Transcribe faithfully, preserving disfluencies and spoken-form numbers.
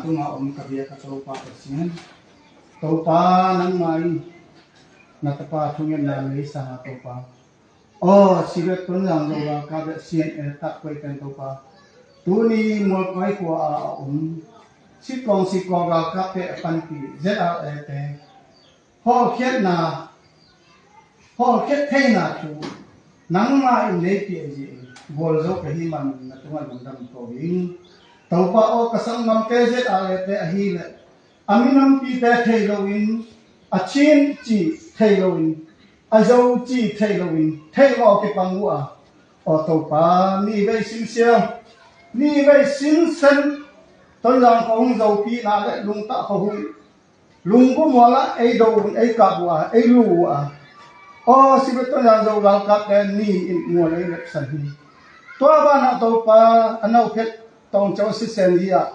Tunga om ka bia ka Topa Pasian, Topa nangmah in na tapa thungetna nei sanga Topa, aw, Sibet Tonzang Zogalkap le C N A tak koih pen Topa, tuni Mualpai khua a om Sitlawng Sitlawng galkapte a panpi Z R A te hawlkhiatna, hawlkhiat theina thu nangmah in nei piak zia in gualzo ka hi man na tungah lungdam ko ing. Topa aw, ka sanggamte Z R A te ahileh a minampite thei loin, a Chin ci thei loin, a Zo ci thei loin, thei lo kipang uh a, aw Topa, ni vei simsial, ni vei sinsen Tonzang kho hong zopihna le lungtah kho hong lungbu mualah ei do un, ei kap uh a, ei lu uh a, aw, Sibet Tonzang Zogalkapte ni in mual ei lepsan hi. Tua banah Topa, a nauphet Tawngco Sisen hi ah